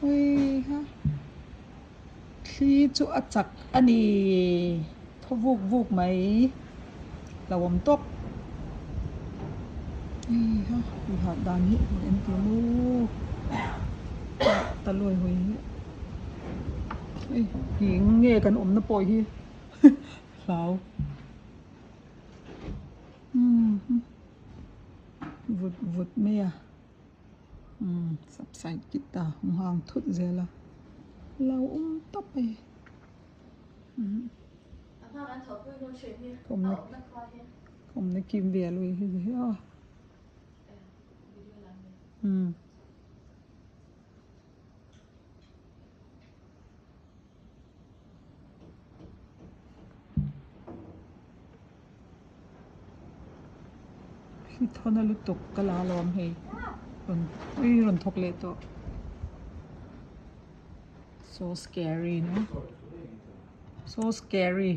Heiha thli chu a chak a ni thaw vuk vuk mai lo awm tawp heiha huiha dan hi hmu em tih maw ta lawi hawi hi hei eng nge kan awmna pawh hi hlau. Vut vut mai a umm subside kit ta nghang thut zel a lo awm tawp mai umm awmna kim ve lui hi hi a umm. Hi thawna lutuk ka la alawm hei rawn ui rawn thawk leh tawh so scary no so scary.